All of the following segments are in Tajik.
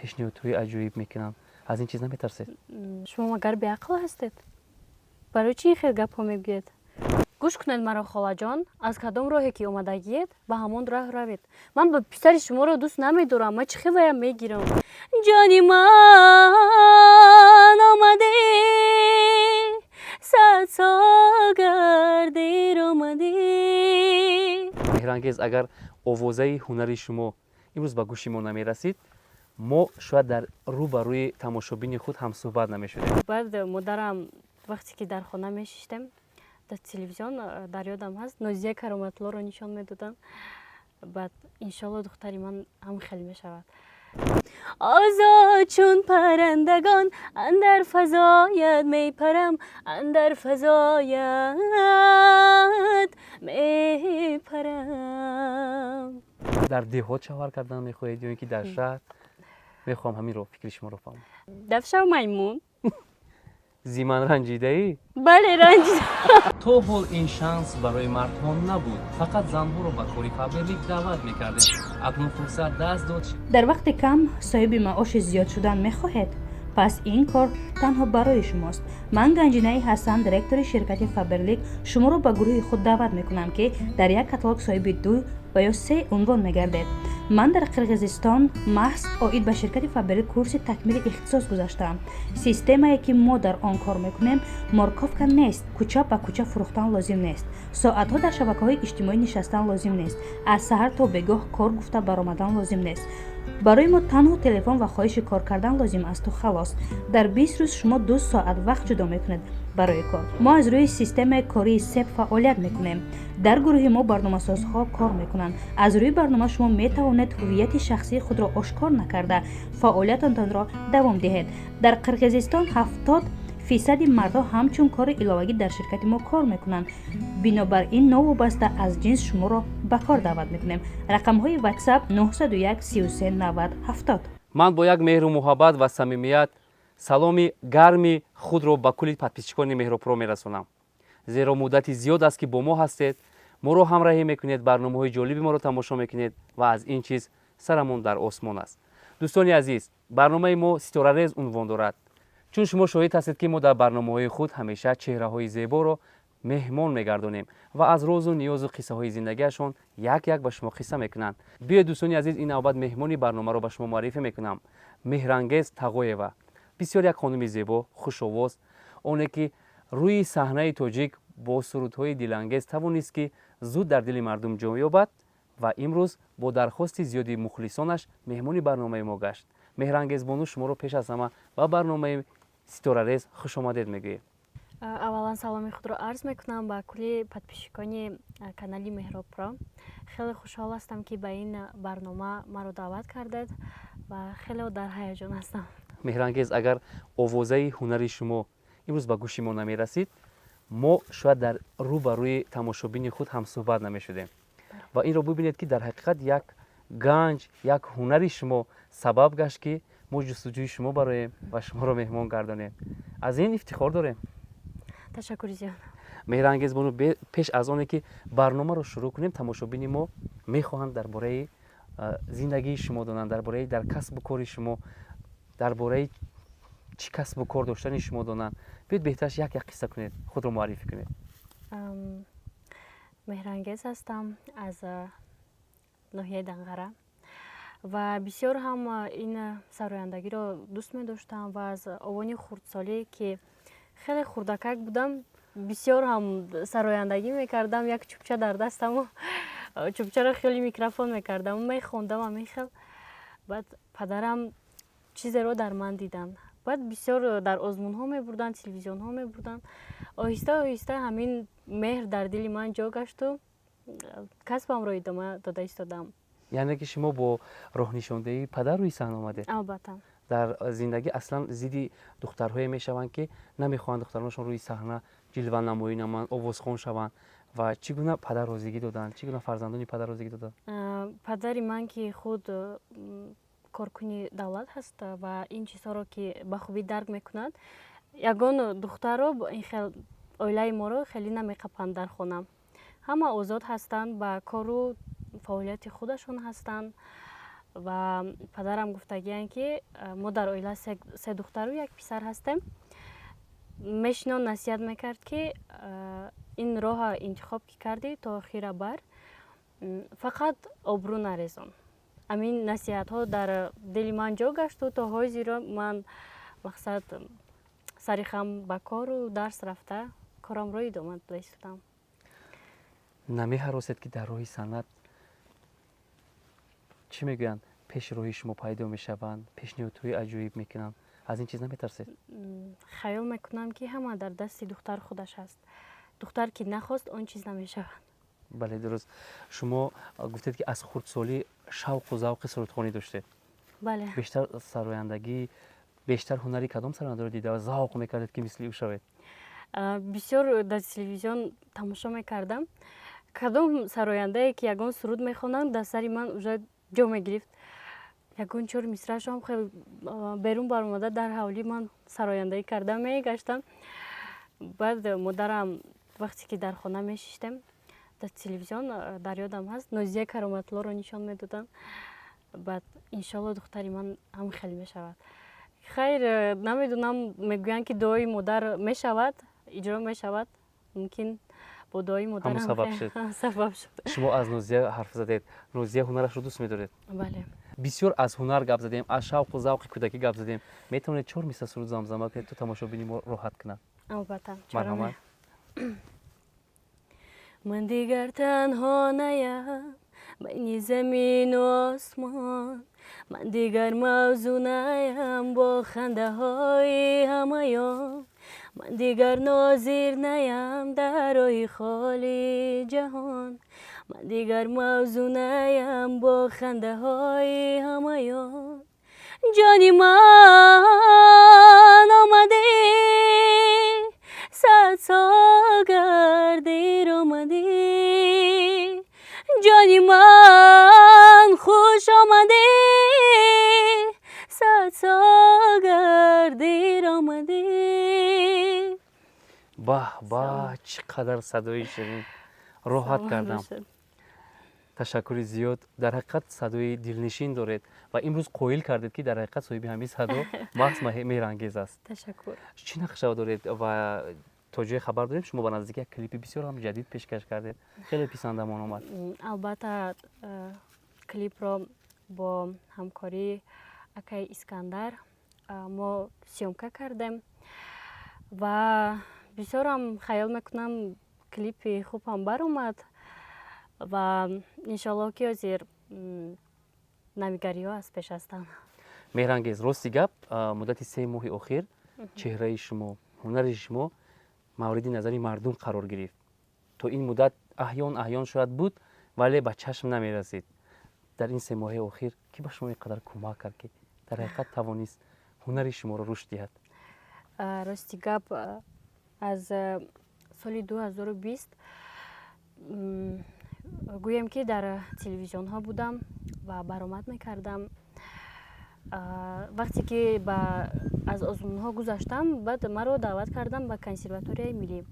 Пешниҳодҳои аҷоиб мекунанд. Аз ин чиз наметарсед? Шумо магар беақл ҳастед? Барои чӣ ин хел гапҳо мегӯед? Гӯш кунед маро, холаҷон, аз кадом роҳе ки омадагиед, ба ҳамон роҳ равед. Ман ба писари шуморо дӯст намедорам. Ман чӣ хел ваям мегирам? Ҷони ман, омадӣ, 100 сол гардир омадӣ. Меҳрангез, агар овозаи ҳунари шумо имрӯз ба гӯши мо намерасид, мо шояд дар рӯ ба рӯи тамошобини худ ҳамсӯҳбат намешудем. Баъд модарам, вақте ки дар хона мешиштем, дар телевизион, дар ёдам ҳаст, Нозия Кароматуллоро нишон медоданд. Баъд: «Иншолло, духтари ман ҳам хел мешавад». Озод чун паррандагон андар фазоят мепарам, андар фазоят мепарам. Дар деҳот шавҳар кардан мехоҳед ё ин ки дар шаҳр? Мехоҳам ҳаминро, фикри шуморо фаҳмам. Дафшав, маймун. Зи ман ранҷидаӣ? Бале, ранҷида. То ҳол ин шанс барои мардҳо набуд, фақат занҳоро ба кори Фаберлик даъват мекардем. Акнун фурсат даст дод. Дар вақти кам соҳиби маоши зиёд шудан мехоҳед? Пас ин кор танҳо барои шумост. Ман, Ганҷинаи Ҳасан, директори ширкати Фаберлик, шуморо ба гурӯҳи худ даъват мекунам, ки дар як каталог соҳиби ду ва ё се унвон мегардед. Ман дар Қирғизистон маҳз оид ба ширкати Фаберлик курси такмили ихтисос гузаштаам. Системае, ки мо дар он кор мекунем, морковка нест, кӯча ба кӯча фурӯхтан лозим нест, соатҳо дар шабакаҳои иҷтимоӣ нишастан лозим нест, аз саҳар то бегоҳ кор гуфта баромадан лозим нест. Барои мо танҳо телефон ва хоҳиши кор кардан лозим асту халос. Дар 20 рӯз шумо 2 соат вақт ҷудо мекунед барои кор. Мо аз рӯи системаи кории СЕП фаъолият мекунем. Дар гурӯҳи мо барномасозҳо кор мекунанд. Аз рӯи барнома шумо метавонед ҳуввияти шахсии худро ошкор накарда, фаъолиятатонро давом диҳед. Дар Қирғизистон 70 фисади мардҳо ҳамчун кори иловагӣ дар ширкати мо кор мекунанд. Бинобар ин, новобаста аз ҷинс шуморо ба кор даъват мекунем. Рақамҳои WhatsApp: 901 33 90 70. Ман бо як меҳру муҳаббат ва самимият саломи гарми худро ба кулли подписчикони Меҳробпро мерасонам, зеро муддати зиёд аст, ки бо мо ҳастед, моро ҳамроҳӣ мекунед, барномаҳои ҷолиби моро тамошо мекунед ва аз ин чиз сарамон дар осмон аст. Дӯстони азиз, барномаи мо «Ситорарез» унвон дорад. Чун шумо шоҳид ҳастед, ки мо дар барномаҳои худ ҳамеша чеҳраҳои зеборо меҳмон мегардонем ва аз розу ниёзу қиссаҳои зиндагиашон як як ба шумо қисса мекунанд. Биёед, дӯстони азиз, ин навбат меҳмони барномаро ба шумо муаррифӣ мекунам: Меҳрангез Тағоева. Бисёр як хонуми зебо, хушовоз, оне ки рӯи саҳнаи тоҷик бо сурудҳои дилангез тавонист, ки зуд дар дили мардум ҷой ёбад ва имрӯз бо дархости зиёди мухлисонаш меҳмони барномаи мо гашт. Меҳрангезбону, шуморо пеш аз ҳама ба барномаи «Ситорарез» хушомадед мегӯем. Аввалан саломи худро арз мекунам ба кулли подписчикони канали Меҳробпро. Хеле хушҳол ҳастам, ки ба ин барнома маро даъват кардед, ва хеле дар ҳаяҷон ҳастам. Меҳрангез, агар овозаи ҳунари шумо имрӯз ба гӯши мо намерасид, мо шояд дар рӯ ба рӯи тамошобини худ ҳамсӯҳбат намешудем. Ва инро бибинед, ки дар ҳақиқат як ганҷ, як ҳунари шумо сабаб гашт, ки мо ҷустуҷӯи шумо бароем ва шуморо меҳмон гардонем. Аз ин ифтихор дорем. Ташаккури зиёд. Меҳрангез бону, пеш аз оне ки барномаро шурӯъ кунем, тамошобини мо мехоҳанд дар бораи зиндагии шумо донанд, дар бораи дар касбу кори шумо, дар бораи чӣ касбу кор доштани шумо донанд. Биёед, беҳтараш як як қисса кунед, худро муаррифӣ кунед. Меҳрангез ҳастам аз ноҳияи Данғара ва бисёр ҳам ин сарояндагиро дӯст медоштам ва аз овони хурдсолӣ, ки хеле хурдакак будам, бисёр ҳам сарояндагӣ мекардам. Як чӯбча дар дастаму чӯбчаро хеле микрофон мекардам, мехондам ҳамин хел. Баъд падарам чизеро дар ман диданд, баъд бисёр дар озмунҳо мебурданд, телевизионҳо мебурданд. Оҳиста оҳиста ҳамин меҳр дар дили ман ҷо гашту касбамро идома дода истодам. Яъне ки шумо бо роҳнишондиҳии падар рӯи саҳна омадед? Албатта. Дар зиндагӣ аслан зидди духтарҳое мешаванд, ки намехоҳанд духтаронашон рӯи саҳна ҷилванамоӣ намоянд, овозхон шаванд. Ва чӣ гуна падар розигӣ доданд, чӣ гуна фарзандони падар розигӣ доданд? Падари ман, ки худ коркуни давлат ҳаст ва ин чизҳоро ки ба хубӣ дарк мекунад, ягон духтарро, ин хел оилаи моро хеле намеқапанд. Дар хона ҳама озод ҳастанд, ба кору фаъолияти худашон ҳастанд. Ва падарам гуфтагиянд, ки мо дар оила се духтару як писар ҳастем. Мешинон, насиҳат мекард, ки ин роҳа интихоб ки кардӣ, то охира бар, фақат обрӯ нарезон. Ҳамин насиҳатҳо дар дили ман ҷо гашту то ҳозиро ман, мақсад, сари хам ба кору дарс рафта, корамро идома дода истодам. Намеҳаросед, ки дар роҳи санъат, чӣ мегӯянд, пеши роҳи шумо пайдо мешаванд, пешниҳодҳои аҷоиб мекунанд? Аз ин чиз наметарсед? Хаёл мекунам, ки ҳама дар дасти духтар худаш ҳаст. Духтар ки нахост, он чиз намешавад. Бале, дуруст. Шумо гуфтед, ки аз хурдсолӣ шавқу завқи сурудхонӣ доштед. Бале. Бештар сарояндагӣ, бештар ҳунари кадом сарояндаро дида завқ мекардед, ки мисли ӯ шавед? Бисёр дар телевизион тамошо мекардам. Кадом сарояндае ки ягон суруд мехонанд, дар сари ман уже ҷо мегирифт. Ягон чор мисраашам хеле берун баромада, дар ҳавлӣ ман сарояндагӣ карда мегаштам. Баъд модарам, вақте ки дар хона мешиштем, дар телевизион, дар ёдам ҳаст, Нозия Кароматуллоро нишон медоданд. Баъд: «Иншолло, духтари ман ҳам хеле мешавад». Хайр, намедонам, мегӯянд, ки дуои модар мешавад, иҷро мешавад. Мумкин, бо дуои модарам сабаб шуд. Сабаб шуд. Шумо аз Нозия ҳарф задед. Нозия ҳунарашро дӯст медоред? Бале. Бисёр аз ҳунар гап задем, аз шавқу завқи кӯдакӣ гап задем. Метавонед чор мисра суруд замзама кунед, то тамошобини мо роҳат кунад? Албатта. Марҳамат. Ман дигар танҳо наям байни замину осмон, ман дигар мавзӯъ наям бо хандаҳои ҳамаён, ман дигар нозир наям дар роҳи холии ҷаҳон, ман дигар мавзӯъ наям бо хандаҳои ҳамаён. Ҷони ман, омадӣ, сад сол гар дер омадӣ. Ҷони ман, хуш омадӣ, сад сол гар дер омадӣ. Баҳ баҳ, чӣ қадар садои ширин! Роҳат кардам, ташаккури зиёд. Дар ҳақиқат, садои дилнишин доред ва имрӯз қоил кардед, ки дар ҳақиқат соҳиби ҳамин садо маҳз Меҳрангез аст. Ташаккур. Чӣ нақша доред? Ва то ҷое хабар дорем, шумо ба наздики як клипи бисёр ҳам ҷадид пешкаш кардед, хеле писандамон омад. Албатта, клипро бо ҳамкории акаи Искандар мо съёмка кардем ва бисёрам хаёл мекунам, клипи хуб ҳам баромад. Ва иншоаллоҳ, ки ҳозир навигариҳо аз пеш ҳастанд. Меҳрангез, рости гап, муддати 3 моҳи охир чеҳраи шумо, ҳунари шумо мавриди назари мардум қарор гирифт. То ин муддат аҳён аҳён шояд буд, вале ба чашм намерасид. Дар ин 3 моҳаи охир кӣ ба шумо ин қадар кӯмак кард, ки дар ҳақиқат тавонист ҳунари шуморо рушд диҳад? Рости гап, аз соли 2020, гӯем, ки дар телевизионҳо будам ва баромад мекардам. Вақте ки аз озмунҳо гузаштам, баъд маро даъват кардам ба Консерваторияи миллӣ.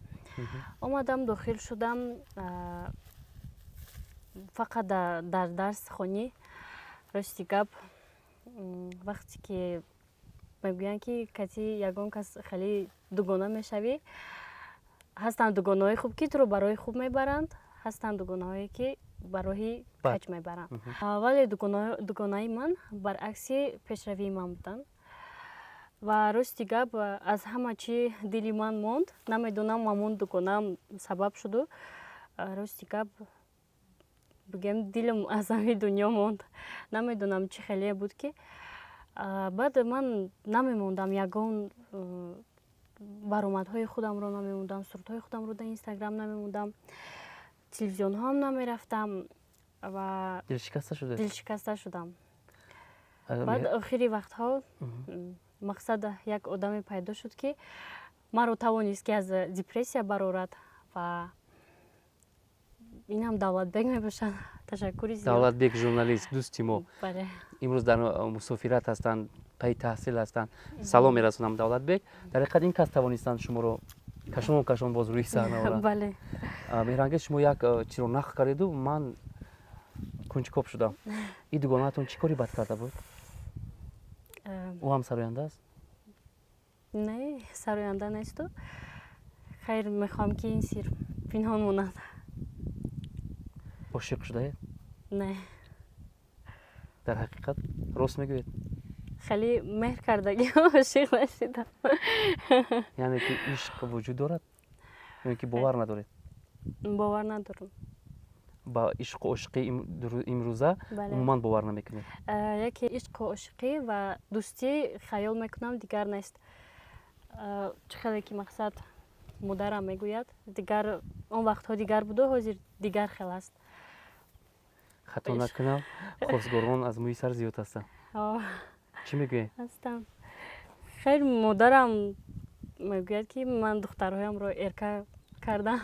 Омадам, дохил шудам. Фақат дар дарс хонӣ. Рости гап, вақте ки мегӯянд, ки кати ягон кас хеле дугона мешавӣ, ҳастанд дугонаҳои хуб, ки туро ба роҳи хуб мебаранд, ҳастанд дугонаҳое, ки ба роҳи каҷ мебаранд. Вале дугонаи ман баръакси пешравии ман буданд. Ва рости гап, аз ҳама чӣ дили ман монд. Намедонам, ҳамон дугонаам сабаб шуду, рости гап бигӯем, дилам аз ҳамин дунё монд. Намедонам, чӣ хеле буд, ки баъд ман намемондам, ягон баромадҳои худамро намемондам, сурудҳои худамро дар Инстаграм намемондам, телевизионҳоам намерафтам ва Дилшикаста шудед? Дилшикаста шудам. Баъд охири вақтҳо, мақсад, як одаме пайдо шуд, ки маро тавонист, ки аз депрессия барорад, ва инам Давлатбек мебошад. Ташаккури зиёд. Давлатбек, журналист, дӯсти мо. Бале. Имрӯз дар мусофират ҳастанд, пайи таҳсил ҳастанд. Салом мерасонам, Давлатбек. Дар ҳақиқат, ин кас тавонистанд шуморо кашон кашон боз рӯи саҳна оранд. Бале. Меҳрангез, шумо як чиро нақл кардеду ман Кунҷкоб шудам, ин дугонаатон чӣ кори бад карда буд? Ӯ ҳам сароянда аст? Не, сароянда несту. Хайр, мехоҳам, ки ин сир пинҳон монад. Ошиқ шудаед? Не. Дар ҳақиқат, рост мегӯед? Хеле меҳр кардагӣ, ошиқ нашидам. Яъне ки ишқ вуҷуд дорад ё ки бовар надоред? Бовар надорам. Ба ишқу ошиқӣ имрӯза умуман бовар намекунед? Яке ишқу ошиқӣ ва дӯстӣ, хаёл мекунам, дигар нест. Чӣ хеле ки, мақсад, модарам мегӯяд, дигар он вақтҳо дигар буду, ҳозир дигар хел аст. Хато накунам, хостгорон аз мӯи сар зиёд ҳастанд. Чӣ мегӯед? Ҳастанд. Хайр, модарам мегӯяд, ки ман духтарҳоямро эрка кардам,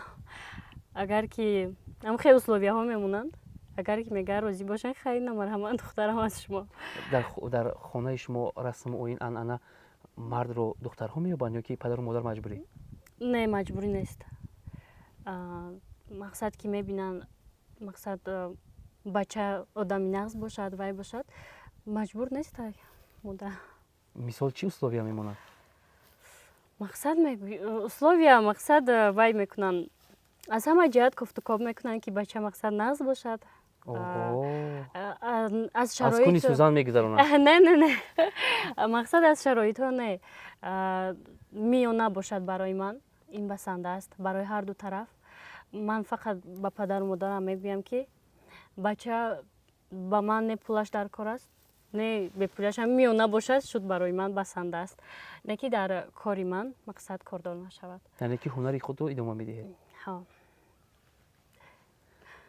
агар ки ҳам хел условия ҳо мемонанд, агар ки мега розӣ бошанд, хайр, намарҳамат, духтарам аз шумо. Дар хонаи шумо расму оин, анъана, мардро духтарҳо меёбанд ё ки падару модар маҷбурӣ? Не, маҷбурӣ нест. Мақсад, ки мебинанд, мақсад, бача одами нағз бошад, вай бошад, маҷбур нест модар. Мисол, чӣ условия мемонад? Мақсад, условия, мақсад, вай мекунанд, аз ҳама ҷиҳат кофтукоб мекунанд, ки бача, мақсад, нағз бошад. Аз шароит, аз куни сӯзан мегузаронанд? Не, мақсад, аз шароитҳо не, миёна бошад, барои ман ин басанда аст, барои ҳарду тараф. Ман фақат ба падару модарам мегӯям, ки бача ба ман не пулаш дар кор аст, не бепулашам, миёна бошад, шуд, барои ман басанда аст, не ки дар кори ман, мақсад, кордор нашавад. Яъне ки ҳунари худро идома медиҳед? Ҳо.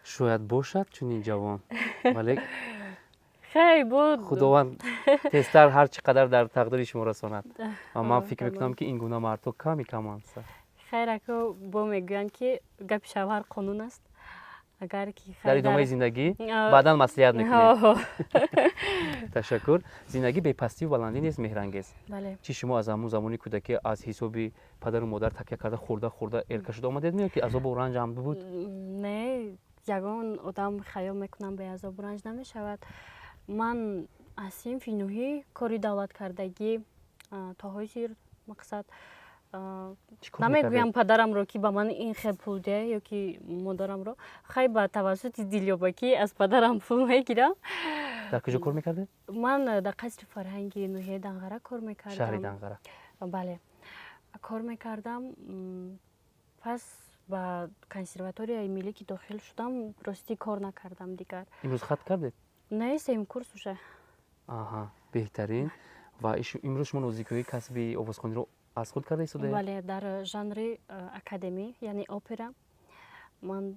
Шояд бошад чунин ҷавон, вале Хей буд. Худованд тезтар ҳар чӣ қадар дар тақдири шумо расонад ва ман фикр мекунам, ки ин гуна мардҳо ками каманд. Хайр, ако бо мегӯянд, ки гапи шавҳар қонун аст, агар ки Дар идомаи зиндагӣ баъдан маслиҳат мекунем. Ташаккур. Зиндагӣ бепастию баландӣ нест, Меҳрангез. Чӣ, шумо аз ҳамун замони кӯдакӣ аз ҳисоби падару модар такя карда, хӯрда хӯрда эрка шуда омадед, ё ки азобу ранҷ ҳам буд? Не, ягон одам, хаёл мекунам, беазобу ранҷ намешавад. Ман аз синфи нӯҳӣ кори давлаткардагӣ то ҳозир, мақсад, намегӯям падарамро, ки ба ман ин хел пул диҳ ё ки модарамро. Хай, ба тавассути дилёбакӣ аз падарам пул мегирам. Дар куҷо кор мекардед? Ман дар қасри фарҳанги ноҳияи Данғара кор мекардам. Шаҳри Данғара. Бале, кор мекардам. Пас ба консерваторияи миллӣ ки дохил шудам, ростӣ, кор накардам дигар. Имрӯз хат кардед? Не, сеюм курс уже. Аҳа, беҳтарин. Ва имрӯз шумо нозикиҳои касби овозхониро аз худ карда истодаед? Бале, дар жанри академӣ, яъне опера, ман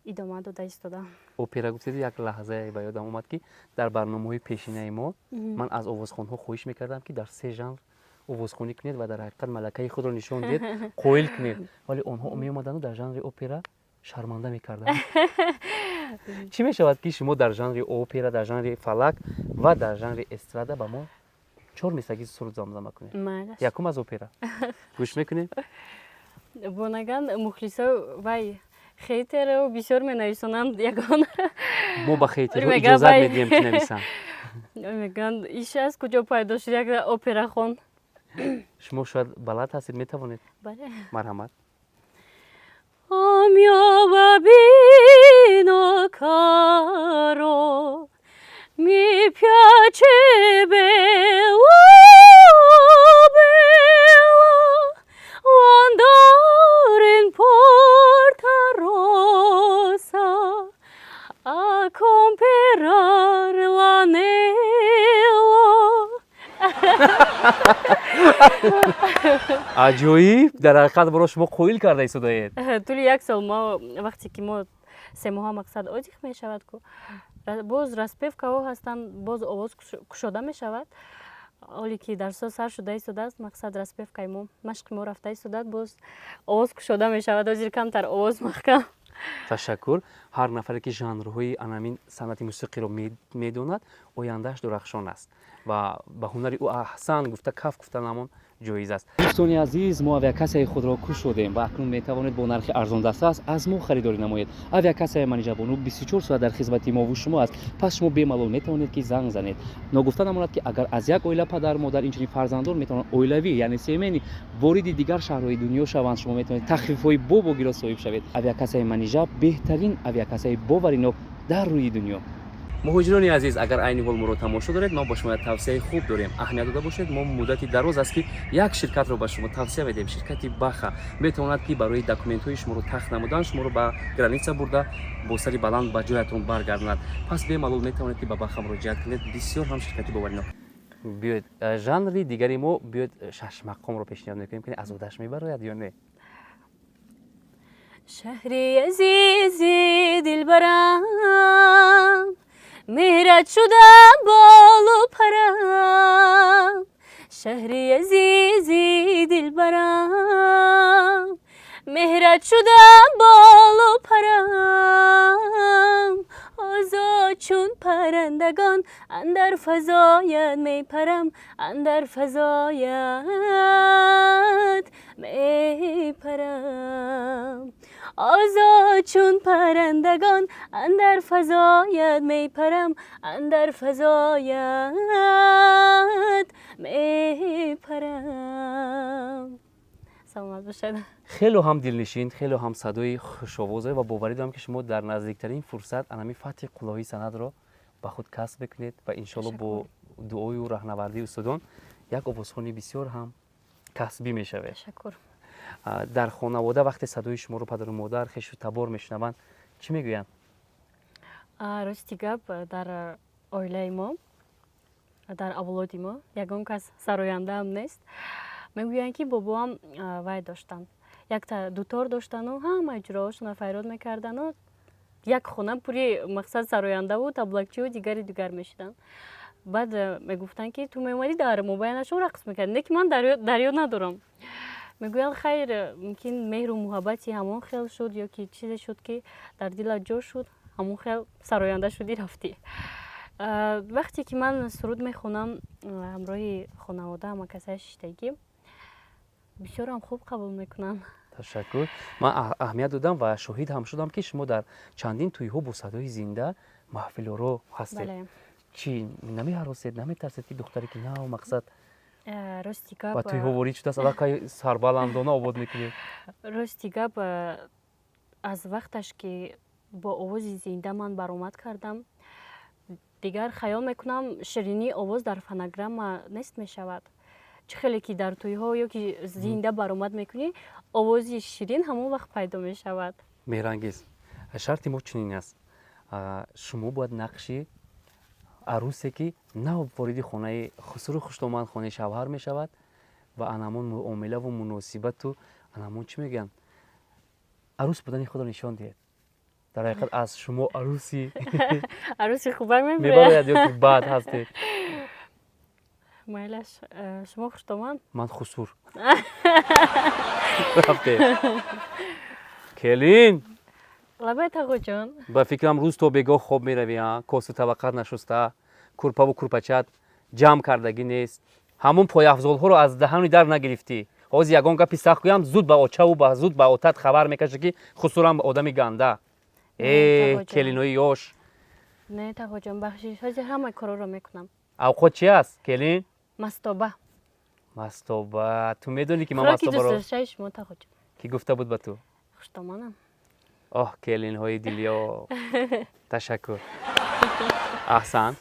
идома дода истодам. Опера гуфтед, як лаҳзае ба ёдам омад, ки дар барномаҳои пешинаи мо ман аз овозхонҳо хоҳиш мекардам, ки дар се жанр овозхонӣ кунед ва дар ҳақиқат малакаи худро нишон диҳед, қоил кунед, вале онҳо меомаданду дар жанри опера шарманда мекарданд. Чӣ мешавад, ки шумо дар жанри опера, дар жанри фалак ва дар жанри эстрада ба мо чор мисраги суруд замзама кунед? Якум аз опера гӯш мекунем. Бонаган мухлисо, вай, хейтеро бисёр менависонанд ягон. Мо ба хейтерҳо иҷозат медиҳем, ки нависанд. Мегӯянд, иш аз куҷо пайдо шуд, як операхон? Шумо шояд балад ҳастед, метавонед. Бале. Марҳамат. Oh mio babbino caro, mi piace bello, bello, andare in Porta Rossa a comperar l'anello. Аҷоиб! Дар ҳақиқат боро шумо қоил карда истодаед. Тӯли як сол мо, вақте ки мо 3 моҳа, мақсад, отдых мешавад ку, боз распевка ҳо ҳастанд, боз овоз кушода мешавад. Ҳоле ки дарсҳо сар шуда истодааст, мақсад, распевка и мо, машқи мо рафта истодааст, боз овоз кушода мешавад. Ҳозир камтар овоз маҳкам. Ташаккур. Ҳар нафаре, ки жанрҳои анамин санъати мусиқиро медонад, Ояндааш дурахшон аст ва ба ҳунари ӯ аҳсан гуфта, каф гуфтанамон ҷоиз аст. Дӯстони азиз, мо авиакассаи худро кушодем ва акнун метавонед бо нархи арзондастрас аз мо харидорӣ намоед. Авиакассаи Манижабону 24 соат дар хизмати мову шумо аст. Пас шумо бемалол метавонед, ки занг занед. Ногуфта намонад, ки агар аз як оила падар, модар, инчунин фарзандон метавонанд оилавӣ, яъне семейный, вориди дигар шаҳрҳои дунё шаванд, шумо метавонед тахфифҳои бобогиро соҳиб шавед. Авиакассаи Манижа — беҳтарин авиакассаи боваринок дар рӯи дунё. Муҳоҷирони азиз, агар айни ҳол моро тамошо доред, мо ба шумо як тавсияи хуб дорем. Аҳамият дода бошед, мо муддати дароз аст, ки як ширкатро ба шумо тавсия медиҳем. Ширкати Баха метавонад, ки барои документҳои шуморо тахт намудан, шуморо ба граница бурда, бо сари баланд ба ҷоятон баргардонад. Пас бемалол метавонед, ки ба Баха муроҷиат кунед. Бисёр ҳам ширкати боваринок. Биёед, жанри дигари мо, биёед, шашмақомро пешниҳод мекунем, ки аз уҳдаш мебарояд ё не. Шаҳри азизи дилбарам, меҳрат шуда болу парам. Шаҳри азизи дилбарам, меҳрат шуда болу парам. Озод чун паррандагон андар фазоят мепарам, андар фазоят мепарам. Озод чун паррандагон андар фазоят мепарам, андар фазоят мепарам. Саломат бошед. Хело ҳам дилнишин, хело ҳам садои хушовозе ва боварӣ дорам, ки шумо дар наздиктарин фурсат анами фатҳи қуллаҳои санъатро ба худ касб мекунед ва иншоалло бо дуою раҳнавардии устодон як овозхони бисёр ҳам касбӣ мешавед. Ташаккур. Дар хонавода вақте садои шуморо падару модар, хешу табор мешунаванд, чӣ мегӯянд? Рости гап, дар оилаи мо, дар авлоди мо ягон кас сарояндаам нест. Мегӯянд, ки бобоам вай доштанд, якта дутор доштану ҳамаи ҷураҳошонро файрод мекардану як хона пури мақсад сарояндаву таблакчиву дигари дигар мешуданд. Баъд мегуфтанд, ки ту меомадӣ, дар мобайнашон рақс мекардӣ. Не ки ман дар ёд надорам. Мегӯянд, хайр, мумкин меҳру муҳаббати ҳамон хел шуд ё ки чизе шуд, ки дар дилат ҷо шуд, ҳамон хел сароянда шудӣ, рафтӣ. Вақте ки ман суруд мехонам, ҳамроҳи хонавода, ҳама касаи шиштагӣ, бисёрам хуб қабул мекунанд. Ташаккур. Ман аҳамият додам ва шоҳид ҳам шудам, ки шумо дар чандин тӯйҳо бо садои зинда маҳфилоро ҳастед. Чӣ, намеҳаросед, наметарсед, ки духтаре ки нав мақсад Рости гап, ба тӯйҳо ворид шудааст, аллакай сарбаландона овоз мекунед? Рости гап, аз вақташ ки бо овози зинда ман баромад кардам, дигар хаёл мекунам, ширинии овоз дар фонограмма нест мешавад. Чӣ хеле ки дар тӯйҳо ё ки зинда баромад мекунӣ, овози ширин ҳамон вақт пайдо мешавад. Меҳрангез, шарти мо чунин аст: шумо бояд нақши арӯсе, ки нав вориди хонаи хусуру хуштоманд, хонаи шавҳар мешавад, ва ан ҳамон муомилаву муносибату ан ҳамон, чӣ мегӯянд, арӯс будани худро нишон диҳед. Дар ҳақиқат аз шумо арӯси Арӯси хубак мебарояд ё ки бад ҳастед? Майлаш, шумо хуштоманд. Ман хусур. Рафтем, келин. Лабай, тағоҷон. Ба фикрам, рӯз то бегоҳ хоб меравӣ, косу табақат нашуста, курпаву курпачат ҷамъ кардагӣ нест, ҳамон пойафзолҳоро аз даҳани дар нагирифтӣ. Ҳозир ягон гапи сахт гӯям, зуд ба очаву зуд ба отат хабар мекашӣ, ки хусурам одами ганда. Э, келинои ёш. Не, тағоҷон, бахшиш, ҳозир ҳамаи корҳоро мекунам. Авқот чи аст, келин? Мастоба. Мастоба. Ту медонӣ, ки ман Хӯроки мастобаро дӯстдоштаи шумо, тағоҷон. Кӣ гуфта буд ба ту? Хуштоманам. Оҳ, келинҳои дилё, ташаккур, аҳсан.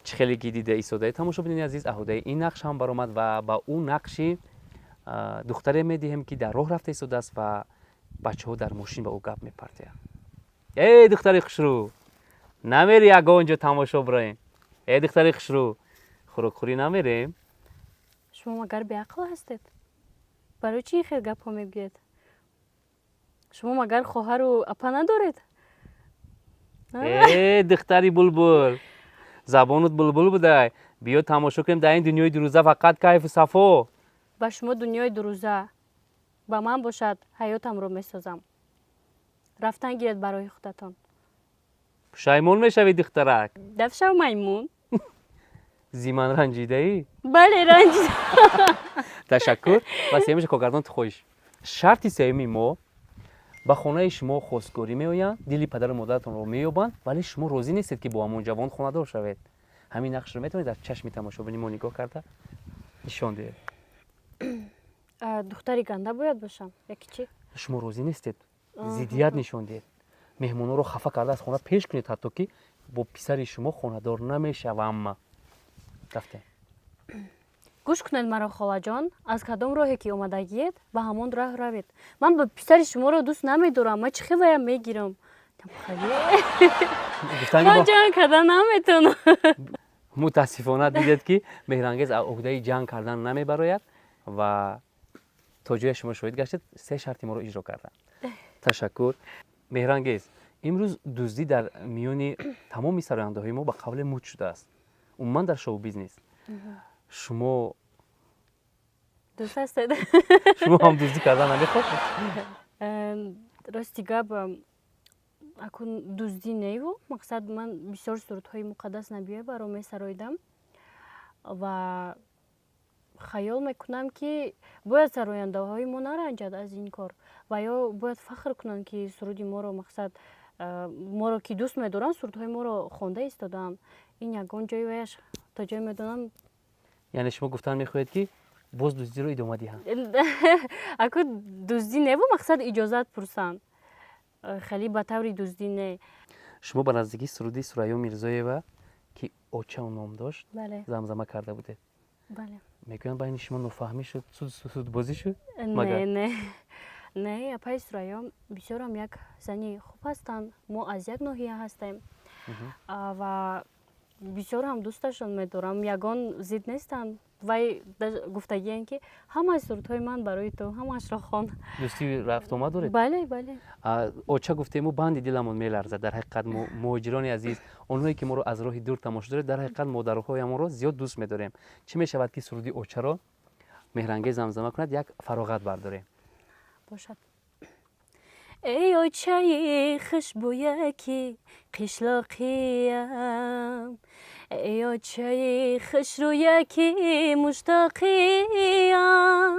Чӣ хеле ки дида истодаи, тамошобинони азиз, аҳудаи ин нақш ҳам баромад ва ба ӯ нақши духтаре медиҳем, ки дар роҳ рафта истодааст ва бачаҳо дар мошин ба ӯ гап мепартоянд: «Эй, духтари хушрӯ, намери ягон ҷо тамошо бироем? Эй, духтари хушрӯ, хӯрокхӯрӣ намерем?» Шумо магар беақл ҳастед? Барои чӣ ин хел гапҳо мегӯед? Шумо магар хоҳару апа надоред? Э, духтари булбул, забонут булбул будай. Биё, тамошо кунем. Дар ин дунёи дурӯза фақат кайфу сафо. Ба шумо дунёи дурӯза, ба ман бошад, ҳаётамро месозам. Рафтан гиред барои худатон. Пушаймон мешавӣ, духтарак. Дафшав, маймун. Зи ман ранҷидаӣ? Бале, ранҷида. Ташаккур. Ва сеюмаша, коргардон, ту хоҳиш. Шарти сеюми мо: ба хонаи шумо хостгорӣ меоянд, дили падару модаратонро меёбанд, вале шумо розӣ нестед, ки бо ҳамон ҷавон хонадор шавед. Ҳамин нақшро метавонед дар чашми тамошобини мо нигоҳ карда нишон диҳед? Духтари ганда бояд бошам яки чӣ? Шумо розӣ нестед, зиддият нишон диҳед, меҳмонҳоро хафа карда аз хона пеш кунед ҳатто, ки бо писари шумо хонадор намешавам. Рафтем. Гӯш кунед маро, холаҷон, аз кадом роҳе ки омадагиед, ба ҳамон роҳ равед. Ман ба писари шуморо дӯст намедорам, ман чӣ хел ваям мегирам? Ман ҷанг карда наметавонам. Мутаассифона, дидед, ки Меҳрангез аз уҳдаи ҷанг кардан намебарояд ва то ҷое шумо шоҳид гаштед, се шарти моро иҷро карданд. Ташаккур, Меҳрангез. Имрӯз дуздӣ дар миёни тамоми сарояндаҳои мо ба қавле муд шудааст, умуман дар шоу бизнес. Шумо Дӯст ҳастед? Шумо ҳам дуздӣ кардан намехоҳед? Рости гап, акун дуздӣ неву мақсад, ман бисёр сурудҳои Муқаддас Набиеваро месароидам ва хаёл мекунам, ки бояд сарояндаҳои мо наранҷад аз ин кор ва ё бояд фахр кунанд, ки суруди моро, мақсад, моро ки дӯст медоранд, сурудҳои моро хонда истодаанд. Ин ягон ҷои ваяш, то ҷое медонам. Яъне шумо гуфтан мехоҳед, ки боз дуздиро идома диҳанд? Аку дуздӣ неву мақсад, иҷозат пурсанд, хеле ба таври дуздӣ не. Шумо ба наздикии суруди Сурайё Мирзоева, ки «Очам» ном дошт, замзама карда будед. Бале. Мегӯянд, байни шумо нофаҳмӣ шуд, судбозӣ шуд. Не, не, не, апаи Сурайё бисёрам як зани хуб ҳастанд. Мо аз як ноҳия ҳастем ва бисёр ҳам дӯсташон медорам, ягон зид нестанд. Вай гуфтагиен, ки ҳамаи сурудҳои ман барои ту, ҳамаашро хон. Дӯстии рафтуомад доред? Бале. Оча гуфтему, банди диламон меларзад. Дар ҳақиқат, муҳоҷирони азиз, онҳое ки моро аз роҳи дур тамошо доред, дар ҳақиқат модарҳоямонро зиёд дӯст медорем. Чӣ мешавад, ки суруди «Очаро» Меҳрангез замзама кунад, як фароғат бардорем? Бошад. Эй очаи хушбӯяки қишлоқиям, эй очаи хушрӯяки муштоқиям,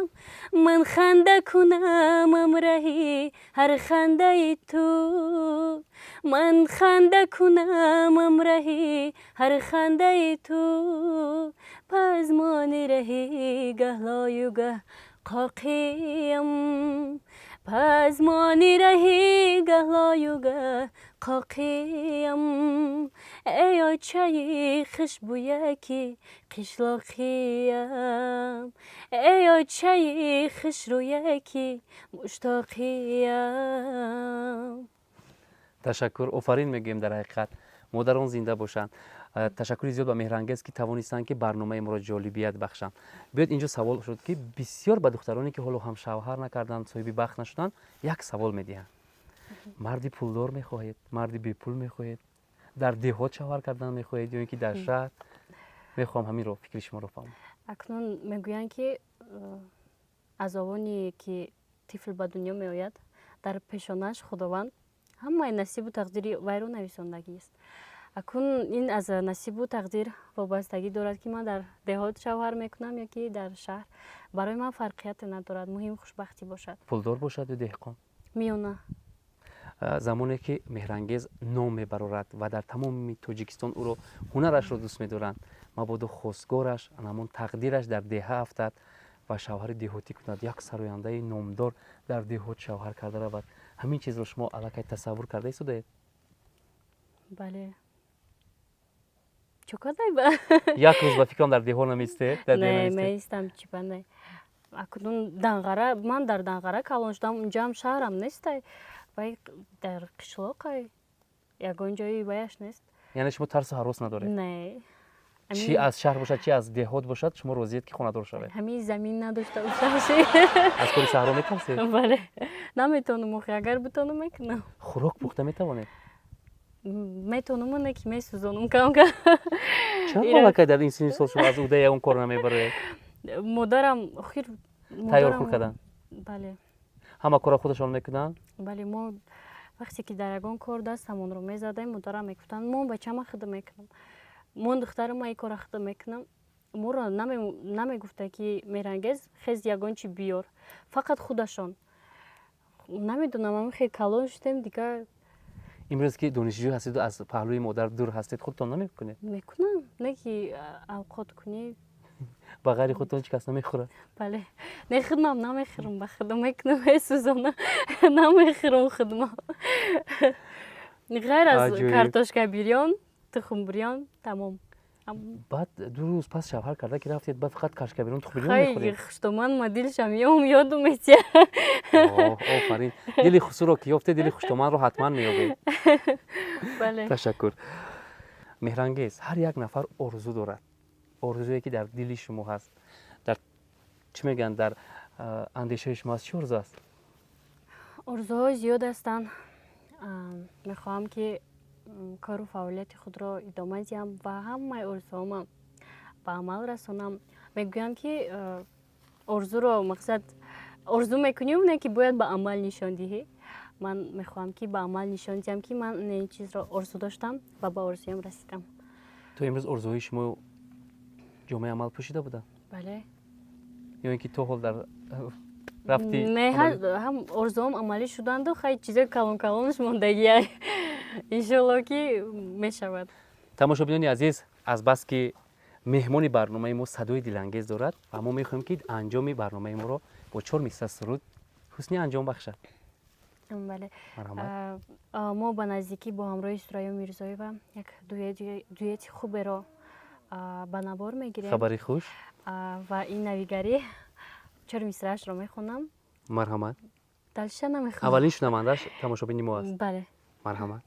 ман ханда кунам ҳамраҳи ҳар хандаи ту, ман ханда кунам ҳамраҳи ҳар хандаи ту, пазмони раҳи гаҳ лою гаҳ қоқиям, пазмони раҳи гаҳ лою гаҳ қоқиям, эй очаи хушбӯяки қишлоқиям, эй очаи хушрӯяки муштоқиям. Ташаккур, офарин мегӯем. Дар ҳақиқат, модарон зинда бошанд. Ташаккури зиёд ба Меҳрангез, ки тавонистанд, ки барномаи моро ҷолибият бахшанд. Биёед, инҷо савол шуд, ки бисёр ба духтароне, ки ҳоло ҳам шавҳар накарданд, соҳиби бахт нашуданд, як савол медиҳанд: марди пулдор мехоҳед, марди бепул мехоҳед, дар деҳот шавҳар кардан мехоҳед ё ин ки дар шаҳр? Мехоҳам ҳаминро, фикри шуморо фаҳмам. Акнун мегӯянд, ки аз овоне ки тифл ба дунё меояд, дар пешонааш Худованд ҳамаи насибу тақдири вайро нависондагист. Акун ин аз насибу тақдир вобастагӣ дорад, ки ман дар деҳот шавҳар мекунам ё ки дар шаҳр. Барои ман фарқияте надорад, муҳим хушбахтӣ бошад. Пулдор бошад ё деҳқон? Миёна. Замоне ки Меҳрангез ном мебарорад ва дар тамоми Тоҷикистон ӯро, ҳунарашро дӯст медоранд, мабодо хостгораш, ҳамон тақдираш дар деҳа афтад ва шавҳари деҳотӣ кунад, як сарояндаи номдор дар деҳот шавҳар карда равад, ҳамин чизро шумо аллакай тасаввур карда истодаед? Бале, чо кардай ба? Як рӯз ба фикрам дар деҳо намеистед? Не, меистам, чӣ ба не. Акнун Данғара, ман дар Данғара калон шудам, унҷаам шаҳрам нестай, вай дар қишлоқай, ягон ҷои ваяш нест. Яъне шумо тарсу ҳарос надоред? Не. Чӣ аз шаҳр бошад, чӣ аз деҳот бошад, шумо розиед, ки хонадор шавед? Ҳамин замин надошта бошад. Аз кори саҳро метарсед? Бале, наметавонам охи, агар битонам, мекунам. Хӯрок пухта метавонед? Метавонам, не ки месӯзонам камкам. Чаро аллакай дар ин синни сол шумо аз уҳдаи ягон кор намебароед? Модарам охир. Тайёр хӯр кардан? Бале. Ҳама корро худашон мекунанд? Бале, мо вақте ки дар ягон кор дастамонро мезадем, модарам мегуфтанд: «Мо бачама худам мекунам». Мон, духтарам, ман ин кора худо мекунам. Моро намегуфта, ки Меҳрангез, хез, ягон чи биёр. Фақат худашон. Намедонам, ами хел калон шудем дигар. Имрӯз ки донишҷӯ ҳастеду аз паҳлӯи модар дур ҳастед, худтон намекунед? Мекунам, не ки авқот кунӣ. Ба ғайри худтон ҳеҷ кас намехӯрад? Бале, не, худмам намехӯрам, ба худо мекунам, месӯзона, намехӯрам худмам, ғайр аз картошка бирён, тухм бирён, тамом. Баъд 2 рӯз пас шавҳар карда ки рафтед, баъд фақат картошка бирён, тухм бирён мехӯред? Хуштоман ма дилшам ём ёду метия. Офарин, дили хусуро ки ёфтед, дили хуштоманро ҳатман меёбед. Бале. Ташаккур, Меҳрангез. Ҳар як нафар орзу дорад. Орзуе ки дар дили шумо ҳаст, дар чӣ мегӯянд, дар андешаи шумо аст, чӣ орзу аст? Орзуҳои зиёд ҳастанд. Мехоҳам, ки кору фаъолияти худро идома диҳам ва ҳамаи орзуҳома ба амал расонам. Мегӯянд, ки орзуро, мақсад, орзу мекунӣ, не ки бояд ба амал нишон диҳӣ. Ман мехоҳам, ки ба амал нишон диҳам, ки ман ин чизро орзу доштам ва ба орзуям расидам. То имрӯз орзуҳои шумо ҷомаи амал пӯшида буданд? Бале. Ё ин ки то ҳол дар рафти? Не, ҳам орзуҳом амалӣ шуданду, хай, чизои калон калонаш мондагия, иншолло, ки мешавад. Тамошобинони азиз, азбаски меҳмони барномаи мо садои дилангез дорад ва мо мехоҳем, ки анҷоми барномаи моро бо чор мисра суруд ҳусни анҷом бахшад. Бале, мо ба наздикӣ бо ҳамроҳи Сурайё Мирзоева як дуэти хуберо ба навор мегирем. Хабари хуш. Ва ин навигарӣ, чор мисраашро мехонам. Марҳамат. Дальше намехонам. Аввалин шунавандааш тамошобини мо аст. Бале. Марҳамат.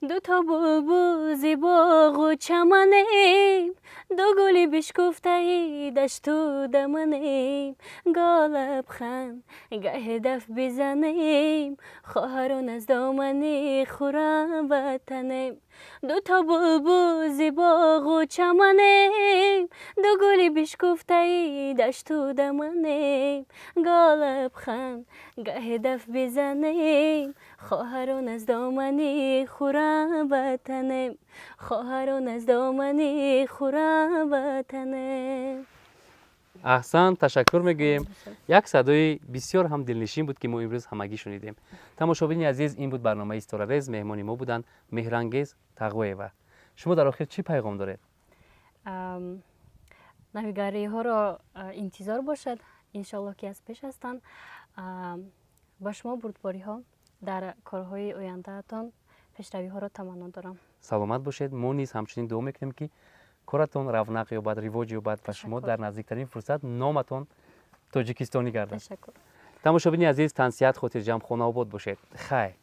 Дуто булбул зи боғу чаманем, ду гули бишкуфтаи дашту даманем. Гоҳ лабханд, гаҳе даф бизанем, хоҳарон, аз домани хуррам ватанем. Дуто булбул зи боғу чаманем, ду гули бишкуфтаи дашту даманем. Гоҳ лабханд, гаҳе даф бизанем, хоҳарон, аз домани хуррам ватанем, хоҳарон, аз домани хуррам ватанем. Аҳсан, ташаккур мегӯем. Як садои бисёр ҳам дилнишин буд, ки мо имрӯз ҳамагӣ шунидем. Тамошобини азиз, ин буд барномаи Ситорарез. Меҳмони мо буданд Меҳрангез Тағоева. Шумо дар охир чӣ пайғом доред? Навигариҳоро интизор бошад, иншоаллоҳ, ки аз пеш ҳастанд. Ба шумо бурдбориҳо, дар корҳои ояндаатон пешравиҳоро таманно дорам. Саломат бошед. Мо низ ҳамчунин дуо мекунем, ки коратон равнақ ёбад, ривоҷ ёбад ва шумо дар наздиктарин фурсат номатон тоҷикистонӣ гардад. Ташаккур. Тамошобини азиз, тансиҳат, хотирҷамъ, хонаобод бошед. Хайр.